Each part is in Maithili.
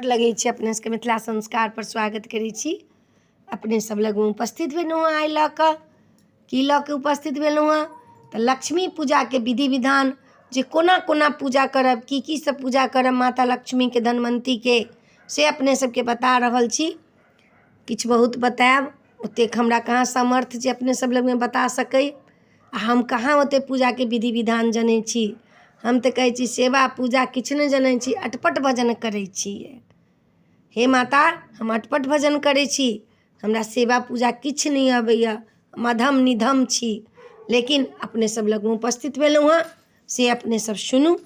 गोर लगै छी अपने सबके मिथिला संस्कारपर स्वागत करै छी। अपने सब लगमे उपस्थित भेलहुँ हँ आइ लऽ कऽ। की लऽ कऽ उपस्थित भेलहुँ हँ? तऽ लक्ष्मी पूजाके विधि विधान जे कोना कोना पूजा करब, की की सब पूजा करब माता लक्ष्मीके, धनवन्तीके, से अपने सबके बता रहल छी। किछु बहुत बतायब, ओतेक हमरा कहाँ सामर्थ्य जे अपने सब लगमे बता सकै। आओर हम कहाँ ओते पूजाके विधि विधान जनै छी। हम तऽ कहै छी सेवा पूजा किछु नहि जनै छी, अटपट भजन करै छी। हे माता, हम अटपट भजन करै छी, हमरा सेवा पूजा किछु नहि अबैए, मधम निधम छी। लेकिन अपने सब लगमे उपस्थित भेलहुँ हँ से अपने सब सुनू।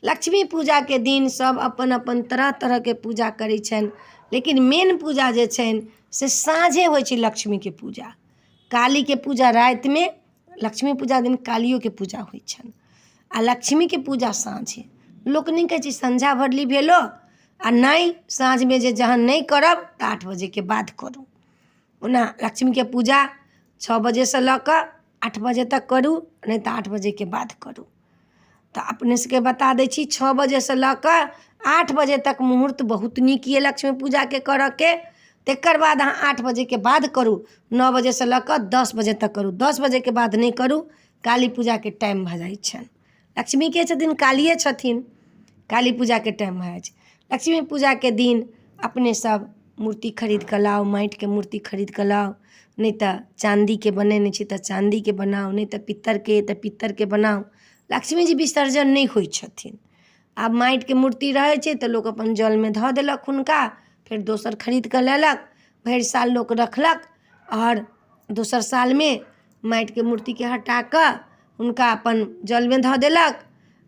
लक्ष्मी पूजाके दिन सब अपन अपन तरह तरहके पूजा करै छनि, लेकिन मेन पूजा जे छनि से साँझे होइ छै लक्ष्मीके पूजा। कालीके पूजा रातिमे, लक्ष्मी पूजा दिन कालियोके पूजा होइ छनि, आओर लक्ष्मीके पूजा साँझे। लोक नहि कहै छै सँझा भरली भेलो, आओर नहि साँझमे जे जहन नहि करब तऽ 8 बजेके बाद करू। ओना लक्ष्मीके पूजा 6 बजेसँ लऽ कऽ 8 बजे तक करू, नहि तऽ 8 बजेके बाद करू। तऽ अपने सबके बता दै छी, 6 बजेसँ लऽ कऽ 8 बजे तक मुहूर्त बहुत नीक यऽ लक्ष्मी पूजाके करऽके। तकर बाद अहाँ 8 बजेके बाद करू, 9 बजेसँ लऽ कऽ 10 बजे तक करू, 10 बजेके बाद नहि करू, काली पूजाके टाइम भऽ जाइ छनि। लक्ष्मीके छथिन, कालिए छथिन, काली पूजाके टाइम भऽ जाइ छै। लक्ष्मी पूजाके दिन अपने सब मूर्ति खरीद कऽ लाउ, माटिके मूर्ति खरीद कऽ लाउ, नहि तऽ चाँदीके बनेने छी तऽ चाँदीके बनाउ, नहि तऽ पित्तरके तऽ पित्तरके बनाउ। लक्ष्मीजी विसर्जन नहि होइ छथिन। आब माटिके मूर्ति रहै छै तऽ लोक अपन जलमे धऽ देलक हुनका, फेर दोसर खरीद कऽ लेलक, भरि साल लोक रखलक, आओर दोसर सालमे माटिके मूर्तिके हटा कऽ हुनका अपन जलमे धऽ देलक,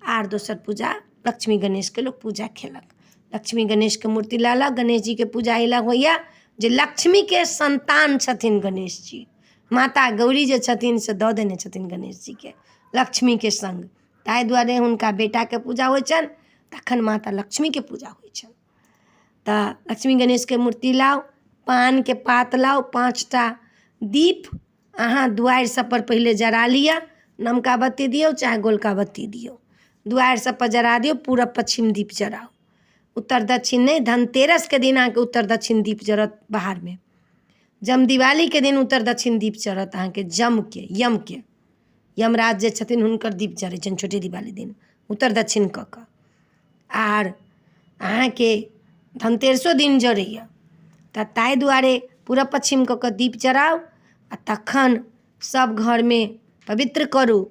आर दोसर पूजा लक्ष्मी गणेशके लोक पूजा केलक। लक्ष्मी गणेशके मूर्ति लालक, गणेश जीके पूजा एहि लए होइए जे लक्ष्मीके सन्तान छथिन गणेश जी, माता गौरी जे छथिन से दऽ देने छथिन गणेश जीके लक्ष्मीके सङ्ग, ताहि दुआरे हुनका बेटाके पूजा होइ छनि, तखन माता लक्ष्मीके पूजा होइ छनि। तऽ लक्ष्मी गणेशके मूर्ति लाउ, पानके पात लाउ, 5टा दीप अहाँ दुआरि सबपर पहिले जरा लिअ, नमका बत्ती दियौ चाहे गोलका बत्ती दियौ, दुआरि सबपर जरा दियौ। पूरब पच्छिम दीप जराउ, उत्तर दक्षिण नहि। धनतेरसके दिन अहाँके उत्तर दक्षिण दीप जरत बाहरमे, जम दिवालीके दिन उत्तर दक्षिण दीप जरत अहाँके, जमके, यमके, यमराज जे छथिन हुनकर दीप जरै छनि छोटी दिवाली दिन उत्तर दक्षिण कऽ कऽ। आर अहाँके धनतेरसो दिन जरैए, तऽ ताहि दुआरे पूरब पच्छिम कऽ कऽ दीप जराउ, आओर तखन सब घरमे पवित्र करू,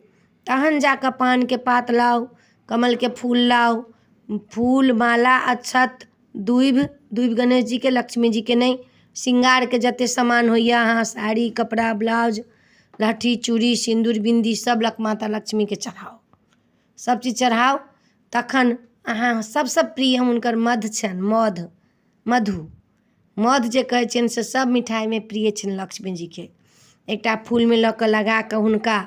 तहन जाकऽ पानके पात लाउ, कमलके फूल लाउ, फूल माला अक्षत दूभि, दूभि गणेश जीके, लक्ष्मी जीके नहि। शृङ्गारके जते सामान होइए, अहाँ साड़ी कपड़ा ब्लाउज लहठी चूड़ी सिन्दूर बिन्दी सब माता लक्ष्मीके चढ़ाउ, सब चीज चढ़ाउ। तखन अहाँ सबसँ प्रिय हुनकर मध छनि, मध, मधु, मध जे कहै छियनि से सब मिठाइमे प्रिय छनि लक्ष्मी जीके। एकटा फूलमे लऽ कऽ लगा कऽ हुनका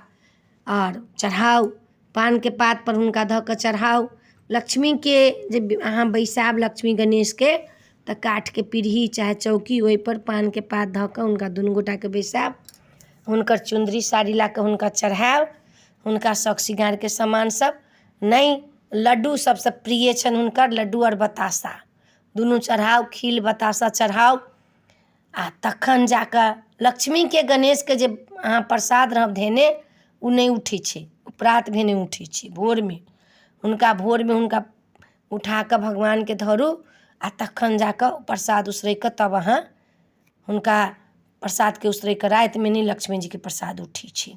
आओर चढ़ाउ, पानके पातपर हुनका धऽ कऽ चढ़ाउ। लक्ष्मीके जे अहाँ बैसायब लक्ष्मी गणेशके, तऽ काठके पीढ़ी चाहे चौकी, ओहिपर पानके पात धऽ कऽ हुनका दुनू गोटाके बैसायब, हुनकर चुन्दरी साड़ी लए कऽ हुनका चढ़ायब, हुनका शौक श्रृङ्गारके सामान सब नहि, लड्डू सबसँ प्रिय छनि हुनकर, लड्डू आओर बताशा दुनू चढ़ाउ, खील बताशा चढ़ाउ। आओर तखन जाकऽ लक्ष्मीके गणेशके जे अहाँ प्रसाद रहब धेने, ओ नहि उठै छै, ओ प्रात भेने उठै छै भोरमे। हुनका भोरमे हुनका उठाकऽ भगवानके धरू, आओर तखन जाकऽ प्रसाद उसरैग कऽ तब अहाँ हुनका प्रसादके उसरैग कऽ, रातिमे नहि लक्ष्मी जीके प्रसाद उठै छै।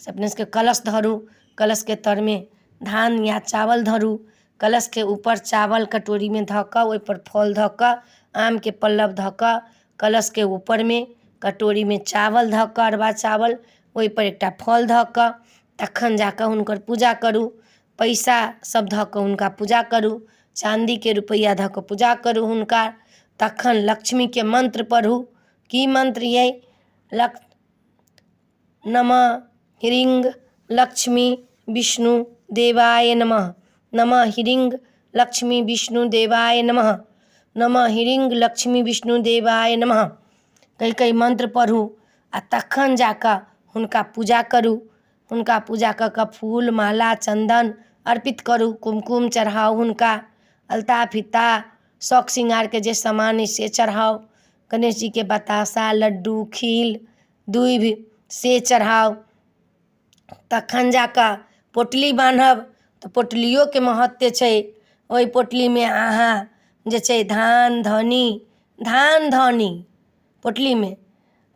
से अपने सबके कलश धरू, कलशके तरमे धान या चावल धरू, कलशके ऊपर चावल कटोरीमे धऽ कऽ ओहिपर फल धऽ कऽ आमके पल्लव धऽ कऽ, कलशके ऊपरमे कटोरीमे चावल धऽ कऽ, अरबा चावल, ओहिपर एकटा फल धऽ कऽ तखन जाकऽ हुनकर पूजा करू। पैसा सब धऽ कऽ हुनका पूजा करू, चाँदीके रुपैआ धऽ कऽ पूजा करू हुनका। तखन लक्ष्मीके मन्त्र पढ़ू। की मन्त्र अइ? नमः ह्रीं लक्ष्मी विष्णु देवाय नमः, नमः ह्रीं लक्ष्मी विष्णु देवाय नमः, नमः ह्रीं लक्ष्मी विष्णु देवाय नमः कहि कऽ ई मन्त्र पढ़ू, आओर तखन जाकऽ हुनका पूजा करू। हुनका पूजा कऽ कऽ फूल माला चन्दन अर्पित करू, कुमकुम चढ़ाउ हुनका, अलता फीता शौक श्रृंगारके जे सामान अइ से चढ़ाउ गणेश जीके बतासा लड्डू खीर दूभि से चढ़ाउ तखन जाकऽ पोटली बान्हब तऽ पोटलियोके महत्व छै ओइ पोटलीमे अहाँ जे छै धान धनी धान धनी पोटलीमे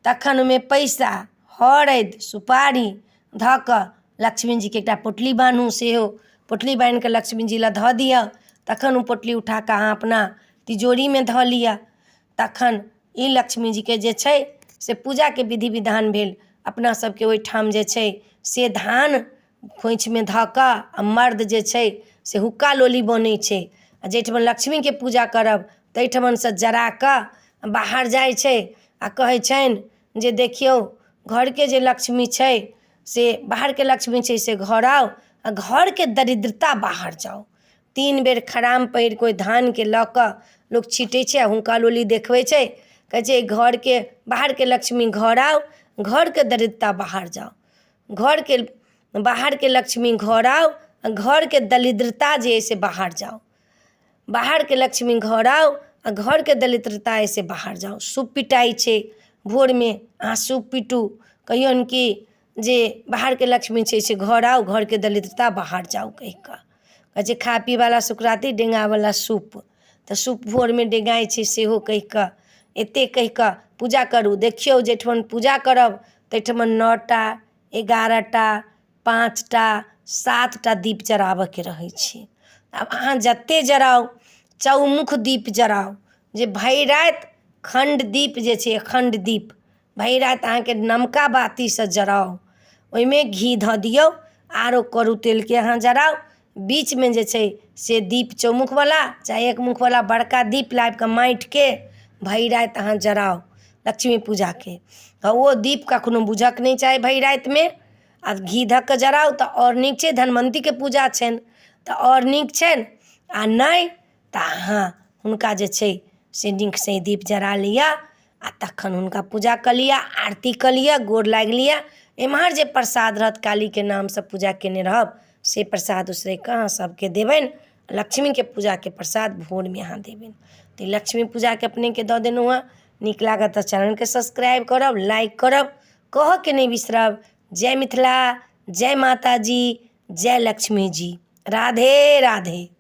तखन ओइमे पैसा हरदि सुपारी धऽ कऽ लक्ष्मीजीके एकटा पोटली बान्हू सेहो पोटली बान्हिकऽ लक्ष्मीजी लग धऽ दिऽ तखन ओ पोटली उठाकऽ अहाँ अपना तिजोरीमे धऽ लिऽ तखन ई लक्ष्मीजीके जे छै से पूजाके विधि विधान भेल अपना सबके ओइठाम जे छै से धान खोँइछमे धऽ कऽ आओर मर्द जे छै से हुक्का लोली बनै छै आओर जैठमन लक्ष्मीके पूजा करब तैठमनसँ जरा कऽ बाहर जाइ छै आओर कहै छनि जे देखियौ घरके जे लक्ष्मी छै से बाहरके लक्ष्मी छै से घर आउ आओर घरके दरिद्रता बाहर जाउ तीन बेर खराम पहिरकऽ ओइ धानके लऽ कऽ लोक छिटै छै आओर हुक्का लोली देखबै छै कहै छै घरके बाहरके लक्ष्मी घर आउ घरके दरिद्रता बाहर जाउ घरके बाहरके लक्ष्मी घर आउ आओर घरके दरिद्रता जे अइ से बाहर जाउ बाहरके लक्ष्मी घर आउ आओर घरके दरिद्रता अइ से बाहर जाउ सूप पिटाइ छै भोरमे अहाँ सूप पीटू कहियौन कि जे बाहरके लक्ष्मी छै से घर आउ घरके दरिद्रता बाहर जाउ कहिकऽ कहै छै खा पीवला सुकराती डेंगावला सूप तऽ सूप भोरमे डेंगाइ छै सेहो कहिकऽ एते कहिकऽ पूजा करू देखियौ जैठमन पूजा करब तैठमन नओ टा 11 टा पाँच टा सात टा दीप जराबऽके रहै छै आब अहाँ जते जराउ चौमुख दीप जराउ जे भरि राति अखण्ड दीप जे छै अखण्ड दीप भरि राति अहाँके नमका बातीसँ जराउ ओइमे घी धऽ दियौ आरो करू तेलके अहाँ जराउ बीचमे जे छै से दीप चौमुखवला चाहे एकमुखवला बड़का दीप लाबिकऽ माटिके भरि राति अहाँ जराउ लक्ष्मी पूजाके तऽ ओ दीप कखनो बुझक नहि चाही भरि रातिमे आओर घी धऽ कऽ जराउ तऽ आओर नीक छै धनवन्तीके पूजा छनि तऽ आओर नीक छनि आओर नहि तऽ अहाँ हुनका जे छै से नीकसँ दीप जरा लिअ आओर तखन हुनका पूजा कऽ लिअ आरती कऽ लिअ गोर लागि लिअ एम्हर जे प्रसाद रहत कालीके नामसँ पूजा केने रहब से प्रसाद उसरैग कऽ अहाँ सबके देबनि लक्ष्मीके पूजाके प्रसाद भोरमे अहाँ देबनि तऽ लक्ष्मी पूजाके अपनेके दऽ देलहुँ हँ नीक लागत तऽ चैनलके सब्सक्राइब करब लाइक करब कहऽके नहि बिसरब जय मिथिला जय माताजी जय लक्ष्मीजी राधे राधे।